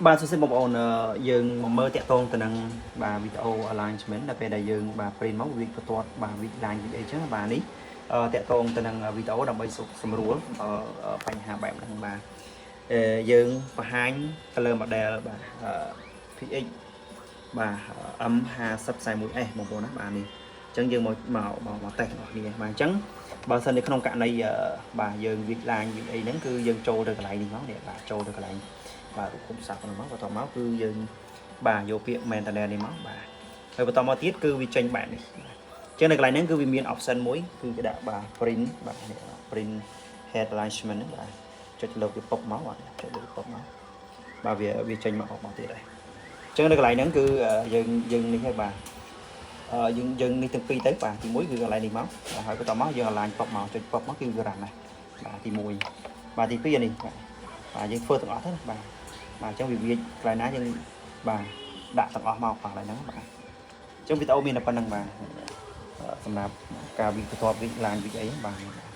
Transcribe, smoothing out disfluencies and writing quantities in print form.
បាទសួស្តីបងប្អូនអឺយើងមកមើលតាក់ទងទៅនឹងបាទវីដេអូ alignment ដល់ពេលដែលយើងបាទ print មកវាបន្ទាត់បាទវា line វាអីចឹងបាទនេះអឺតាក់ទងទៅនឹងវីដេអូដើម្បីសុខសម្រួលដល់បញ្ហាបែបហ្នឹងបាទអឺយើងបង្ហាញទៅលើ model បាទអឺ PX បាទ M5041S បងប្អូនណាបាទនេះអញ្ចឹងយើងមកមកមកមកតេស្តទាំងអស់គ្នាបាទអញ្ចឹងបើសិននៅក្នុងករណីអឺបាទយើងវា line វាអីហ្នឹងគឺយើងចូលទៅកន្លែងនេះមកនេះបាទចូលទៅកន្លែង បាទរូបគុំស័ព្ទហ្នឹងមកបន្ទាប់មកគឺយើងបាទយកពាក្យ maintenance នេះមកបាទហើយបន្តមកទៀតគឺវាចេញបែបនេះបាទអញ្ចឹងនៅកន្លែងហ្នឹងគឺវាមាន option មួយគឺគេដាក់បាទ print បាទនេះ print head alignment ហ្នឹងបាទចុចលើវាពុកមកបាទចុចលើវាពុកមកបាទវាវាចេញមកអอกមកទៀតហើយអញ្ចឹងនៅកន្លែងហ្នឹងគឺយើងយើងនេះហើយបាទអឺយើងយើងនេះទាំងពីរទៅបាទទី1គឺកន្លែងនេះមកបាទហើយបន្តមកយើង align ប៉ុកមកចុចប៉ុកមកគឺវា run ណាបាទទី1បាទទី2នេះបាទបាទយើងធ្វើទាំងអស់ទៅណាបាទ បាទអញ្ចឹងវាវាកន្លែងណាយើងបាទដាក់ទាំងអស់មកបាទកន្លែងហ្នឹងបាទអញ្ចឹងវីដេអូមានតែប៉ុណ្្នឹងបាទសម្រាប់ការវិបន្ទាប់វិឡានវិអីបាទ។